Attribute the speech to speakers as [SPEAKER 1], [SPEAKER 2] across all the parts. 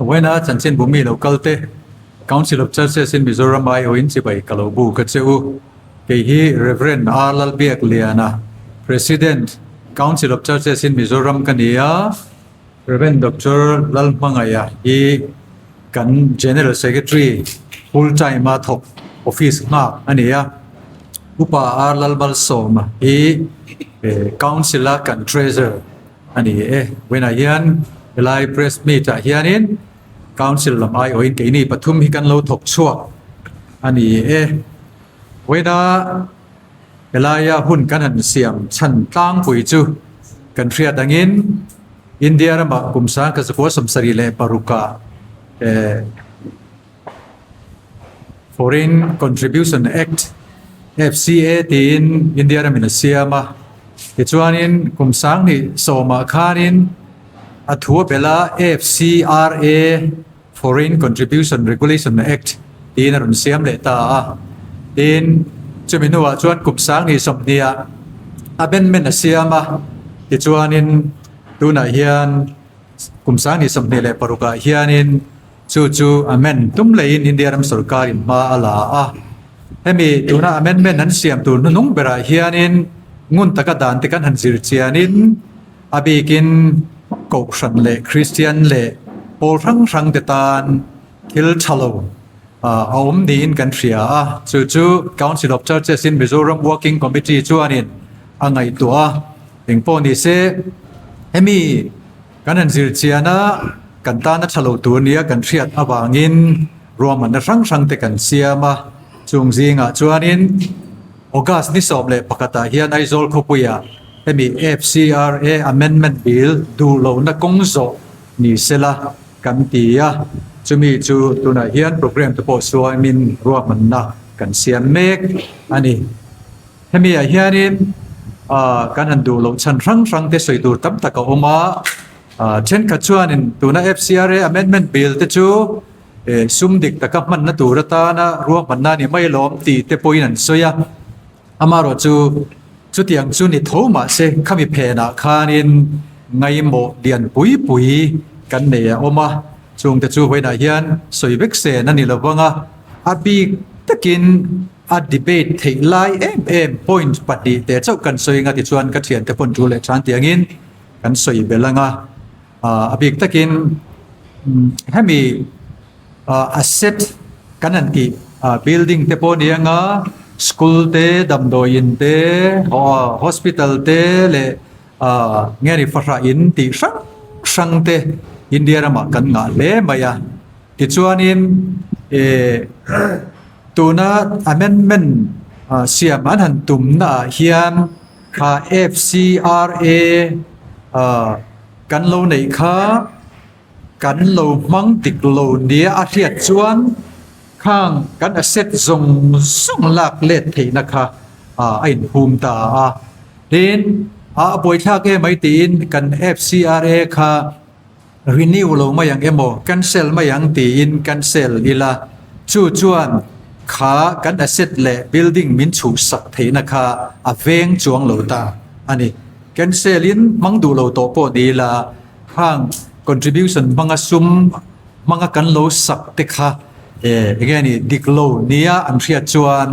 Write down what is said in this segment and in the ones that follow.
[SPEAKER 1] Vawiina chanchin bumi lo kal te Council of Churches in Mizoram aiawhin chibai ka lo bu ka che u. Kei hi Rev. R. Lalbiakliana, President, Council of Churches in Mizoram ka ni a. Rev. Doctor Lalhmangaia hi kan General Secretary full time a thawk office nghak a ni a. Upa R. Lalmalsawma hi Council a kan Treasurer a ni e. Vawiinah hian helai press meet ah hianin Council lam aiawhin keini pathum hi kan lo thawk chhuak a ni e. Vawiina helaia hun kan han siam chhan tlangpui chu kan hriat angin India ramah kum sang ka zakua 76 eh Foreign Contribution Act, FCA, tiin India ramin a siam a. Tichuanin kum 2010 khanin a thu a belh a, FCRA, Foreign Contribution Regulation Act, tiin a rawn siam leh ta a. Tin, chumi hnuah chuan kum 2020 amendment a siam a. Tichuanin tunah hian kum 2026 hianin Chu chu amend tum leiin India ram sorkarin hma a la a. Hemi tuna amendment an siam tur hnuhnung berah hianin ngun taka dan te kan han zir chianin a bikin Kohhran leh Kristian leh pawl hrang hrang te tan thil tha lo a awm niin kan hria a. Chu chu Council of Churches in Mizoram Working Committee chuanin a ngaihtuah a. Engpawh nise hemi Kan han zir chian a, kan tana tha lo tur nia kan hriat avangin ruahmanna hrang hrang te kan siam a, chung zingah chuanin August ni 11 ah hian Aizawl khawpuiah hemi FCRA Amendment Bill duh lohna kawng zawh ni sela kan ti a, chumi chu tunah hian programme te pawh suamin ruahmanna kan siam mek a ni. Hemi ah hianin kan han duh loh chhan hrang hrang te sawi tur tam tak a awm a, thenkhat chuanin tuna FCRA Amendment Bill te chu sum dik taka hmanna tur atana ruahmanna a ni mai alawm tih te pawhin an sawi a, amaherawh chu chutiang chu ni tho mahse khami phenah khanin ngaimawh lian pui pui kan nei a awm a, chungte chu vawiinah hian sawi vek sen a ni lovang a, a bik takin A debate theih lai em em point 2 te chauh kan sawi anga tichuan ka thiante pawn tul leh than tiangin kan sawi belh anga a bik takin hemi asset kan han tih building te pawh ni anga school te damdawiin te hospital te leh nge ni fahrah in tih hrang hrang te India ramah kan ngah hle mai a. Tichuanin tuna amendment siam an han tumna ah hian kha FCRA kan lo neih kha kan lo hmang dik lo nia a hriat chuan khang kan asset zawng zawng lak let theihna kha a inhum ta a. Tin, a buaithlak em mai tiin kan FCRA kha Renew lo mai ang emaw, cancel mai ang tiin cancel ila, chu chuan kha kan asset leh building min chhuhsak theihna kha a veng chuang lo ta a ni. Cancel in hmang duh lo tawh pawh ni ila, khang contribution hmanga sum hmanga kan lo sak te kha enge ni dik lo nia an hriat chuan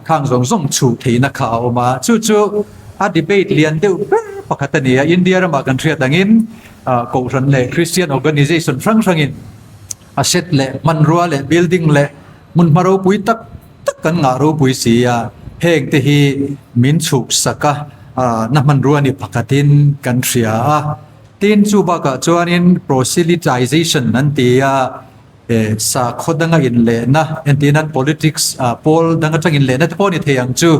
[SPEAKER 1] khang zawng zawng chhuh theihna kha a awm a. Chu chu a debate lian deuh ber pakhat a ni a, India ramah kan hriat angin Kohhran leh Christian Organization hrang hrangin asset leh hmanrua leh building leh hmunhma ropui tak tak kan ngah ropui si a, heng te hi min chhuk sak a, na hmanrua ni pakhatin kan hria a. Tin, chu bakah chuanin proselytization an ti a, sakhaw danga inlehna, entirnan politics pawl dang atang inlehna te pawh a ni thei ang chu,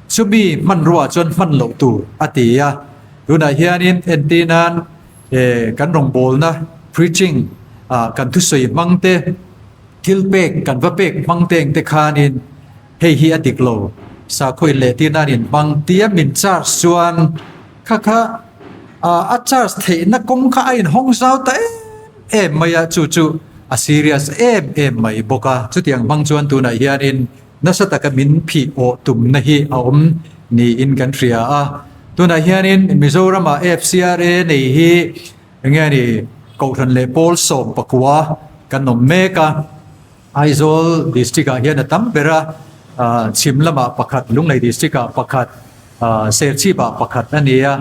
[SPEAKER 1] chumi hmanrua chuan hman loh tur a ti a. Tunah hianin entir nan kan rawngbawlna, preaching, ah kan thusawi hmang te, thil pek kan va pek hmang te engte khanin hei hi a dik lo, sakhaw in leh tir nan in hmang tia min charge chuan kha kha a charge theihna kawng kha a inhawng zau ta em em mai a, chu chu a serious em em mai bawk a. Chutiang hmang chuan tunah hianin Nasa taka min phih awh tumna hi a awm niin kan hria a. Tunah hianin Mizoramah FCRA nei hi eng nge ni? Kohhran leh pawl 19 kan awm mek a. Aizawl District ah hian a tam ber a, chhim lamah pakhat, Lunglei District ah pakhat, Serchhip ah pakhat a ni a.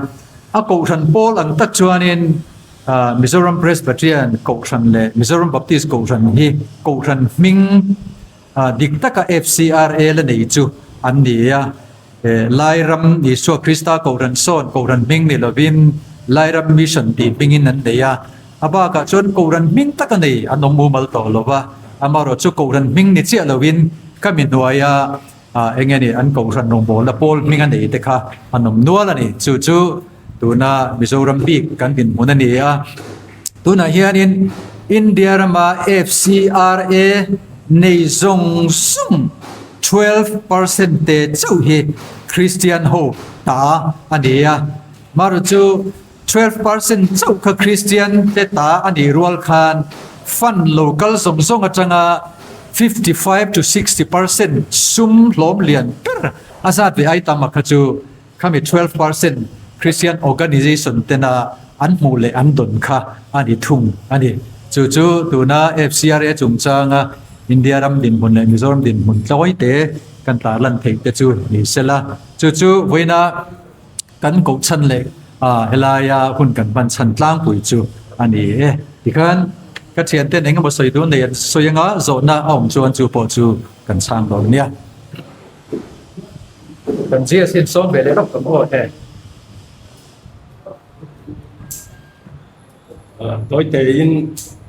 [SPEAKER 1] A Kohhran pawl ang tak chuanin Mizoram Presbyterian Kohhran leh Mizoram Baptist Kohhran hi Kohhran hming dik taka FCRA la nei chu an ni a. Lairam Isua Krista Kohhran sawn Kohhran hming ni lovin Lairam Mission tih hmingin an nei a. A bakah chuan Kohhran hming taka nei an awm mumal tawh lo va, amaherawh chu Kohhran hming ni chiah lovin ka mi hnuaia eng nge ni an Kohhran rawngbawlna pawl hming a nei te kha an awm nual a ni. Chu chu tuna Mizoram bik kan dinhmun a ni a. Tunah hianin India rama FCRA nei zawng zawng 12% te chauh hi Christian ho ta a ni a. Marawh chu 12% chauh kha Christian te ta a nih rual khan fund lo kal zawng zawng atanga 55 to 60% sum hlawm lian ber a zat ve ai tam a kha chu Khami 12% Christian organization tena an hmuh leh an dawn kha a ni thung a ni. Chu chu tuna FCRA chungchanga India ram dinhmun leh Mizoram dinhmun tlawite kan tarlan theih te chu ni sela. Chu chu vawiina kan kohchhan leh helaia hun kan hman chhan tlangpui chu a ni e. Tikhan ka thianten engemaw sawi duh nei an sawi anga zawhna a awm chuan chu pawh chu kan chhang dawn nia. Kan GS in sawm ve leh rawk ang aw he.
[SPEAKER 2] Tawite in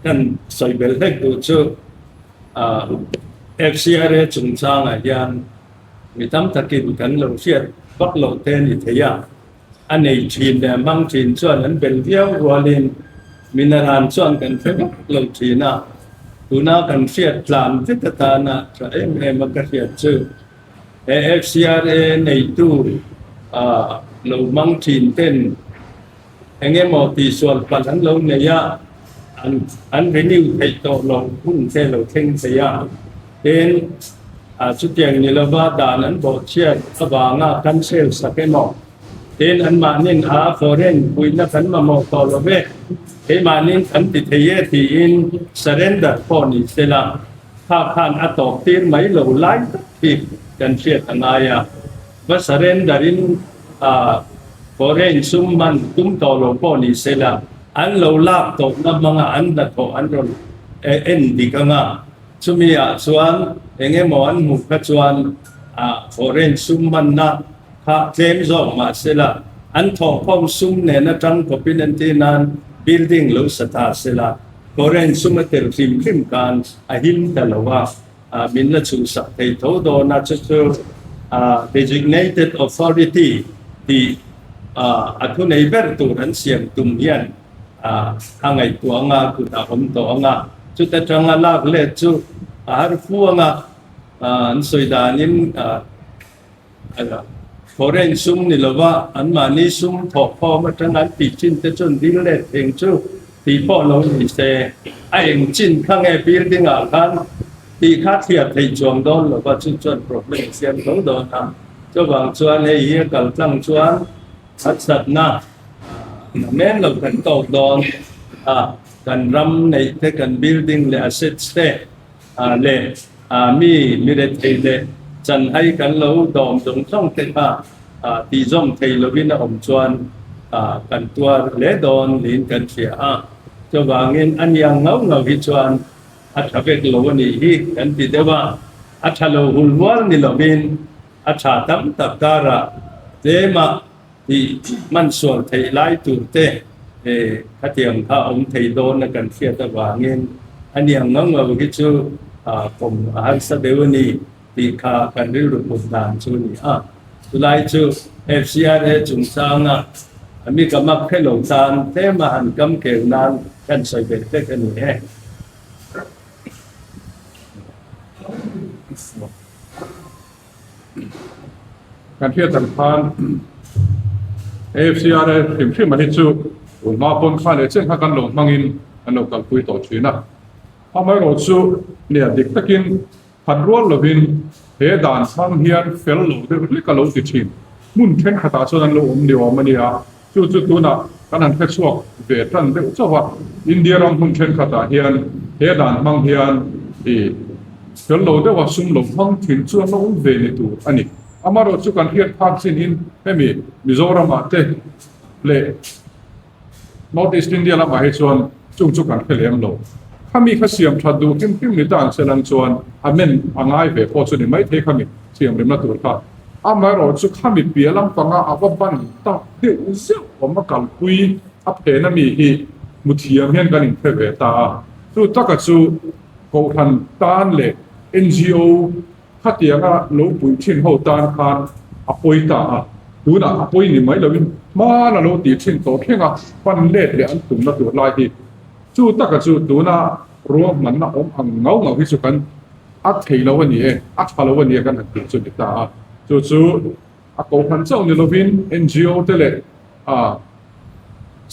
[SPEAKER 2] kan sawi belh hlek duh chu FCRA chungchangah hian mi tam takin kan lo hriat vak loh te a ni thei a, a nei thin leh a hmang thin chuan an bel viau rualin minaran chuan kan hre vak lo thin a, tuna kan hriat tlan vek atana tha em em a ka hriat chu he FCRA neitu lo hmang thin ten eng emaw tihsual palh an lo nei a, an an renew theih tawh lo hun te lo thleng thei a, tin chutiang ni lova dan an bawhchhiat avanga cancel sak emaw tin anmahnin a foreign puihna kan mamawh tawh lo ve, keimahnin kan ti thei e tiin surrender pawh ni sela kha khan a tawp tir mai lo lai tak hi kan hriat a ngai a. Va surrender in foreign sum man tum tawh lo pawh ni sela, an lo lak tawhna hmanga an hnathawh an rawn en dik anga, chumi ah chuan eng emaw an hmuh kha chuan foreign sum manna kha tlem zawk mah sela, an thawhkhawm sum nen atang kawpin an tih nan building lo sa ta sela, foreign sum a tel hrim hrim khan a him ta lo a. Min la chhuhsak thei tho dawn a, chu chu Designated Authority tih a thunei ber tur an siam tum hian a ngaihtuah anga kut a awm tawh anga, chuta tanga lak let chu a har fu anga an sawi danin foreign sum ni lova anmahni sum thawhkhawm atanga an tih chin te chuan dil let theng chu tih pawh lo ni se, a eng chin kha nge building ah khan tih kha thliah theih chuang dawn lova chu chuan problem siam tho dawn a, chuvang chuan hei hi a kal tlang chuan harsatna men lo kan tawk dawn a, kan ram neih te kan building leh assets te leh mi mirethei leh chanhai kan lo dawm zawng zawng te kha tihzawm thei lovin a awm chuan kan tuar hle dawn niin kan hria a. Chuvangin a niang ngau ngau hi chuan a tha vek lo a nih hi kan ti deuh a, a tha lo hul hual ni lovin a tha tam tak karah tlema tih hmansual theih lai tur te khatiang kha awm thei dawn a kan hriat avangin a niang ngau ngau hi chu pawm a harsa deuh a ni tih kha kan rilru put dan chu a ni a. Chulai chu FCRA chungchanga a mi ka mak hre lo tan tlema han kam keu nan kan sawi ve hlek a ni e.
[SPEAKER 3] Kan hriat ang khan AFCRA hrim hrim a hi chu tun hma pawn kha leh chen kha kan lo hmangin an lo kalpui tawh thin a. Amaherawh chu nia dik takin khat rual lovin he dan hmang hian fel lo deuh hlek a lo ti thin. Hmun thenkhatah chuan an lo awm ni awm a nia. Chu chu tunah. kan han hre chhuak ve tan deuh chauh a, India ram hmun thenkhatah hian he dan hmang hian ih fel lo deuha sum lo hmang thin chu an lo awm ve ni tur a ni. Amaherawhchu chu kan hriat phak chinin hemi Mizoramah te leh North East India lamah hi chuan chung chu kan hre lem lo. Khami kha siam that duh hrim hrim ni ta an che lang chuan amen a ngai ve pawh chu ni maithei khami siam remna tur kha. Amaherawhchu khami piah lampanga a va ban tak deuh zeuh awm a kalpui a phen ami hi hmu thiam hian kan inhre ve ta a. Chu taka chu Kohhran tan leh NGO Khatianga lo pui thin ho tan khan a pawi ta a, tunah a pawi ni mai loin hmana lo tih thin tawh thleng a pan let leh an tumna tur lai hi chu taka chu tuna ruahmanna awm ang ngau ngau hi chu kan a thei lo a ni e, a tha lo a ni e kan han tih chu ni ta a, chu chu a kohhran chauh ni lovin NGO te leh a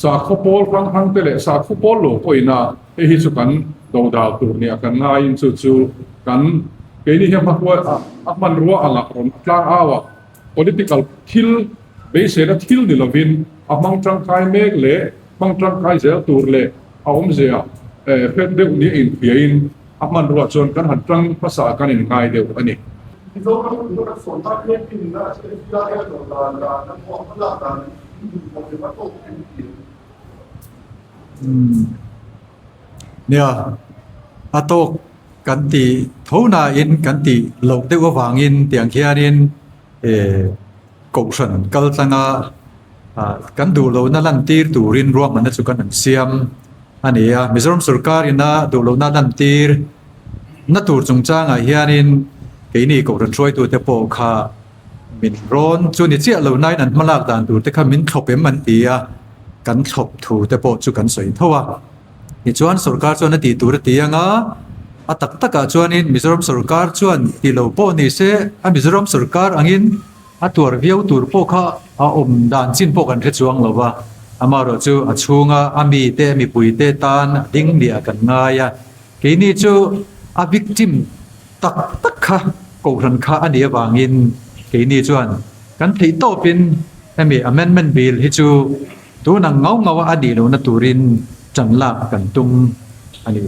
[SPEAKER 3] sakhaw pawl hrang hrang te leh sakhaw pawl lo pawhin a hei hi chu kan dodal tur nia kan ngaiin chu chu kan keini hian hmahruai a a hmanrua angah rawn tlang au a political thil beiseina thil ni lovin a hmang tangkai mek leh hmang tangkai zel tur leh a awmzia eh hret deuh nia inhriain a hmanrua chuan kan han tang hmasa kan inngai deuh a ni.
[SPEAKER 4] Mizoram tuna kan sawn tak mek hi nuna a chhe viau a lo dan dan a pawh a lak dan in duh lo leh a tawk em ti ang.
[SPEAKER 1] Nia, a tawk kan ti tho nain kan tih loh deuh avangin tiang hianin eh kohhran kal tlanga kan duh lohna lantir turin ruahmanna chu kan han siam a ni a. Mizoram sorkar ina duh lohna lantir na tur chungchangah hianin keini kohhran hruaitute pawh kha min rawn chu ni chiah lo nain an hmalak dan tur te kha min thlawp em an ti a, kan thlawp thu te pawh chu kan sawi tho a. Tichuan sorkar chuan a tih tur a ti ang a, a tak takah chuanin Mizoram sorkar chuan ti lo pawh ni se a Mizoram sorkar angin a tuar viau tur pawh kha a awm dan chin pawh kan hre chuang lo va, amaherawh chu a chhunga a mite mipuite tan a ding nia kan ngai a, keini chu a victim tak tak kha kohhran kha a nih avangin keini chuan kan theih tawpin hemi amendment bill hi chu tun ang ngau ngau a a nih lohna turin tan lak kan tum a ni.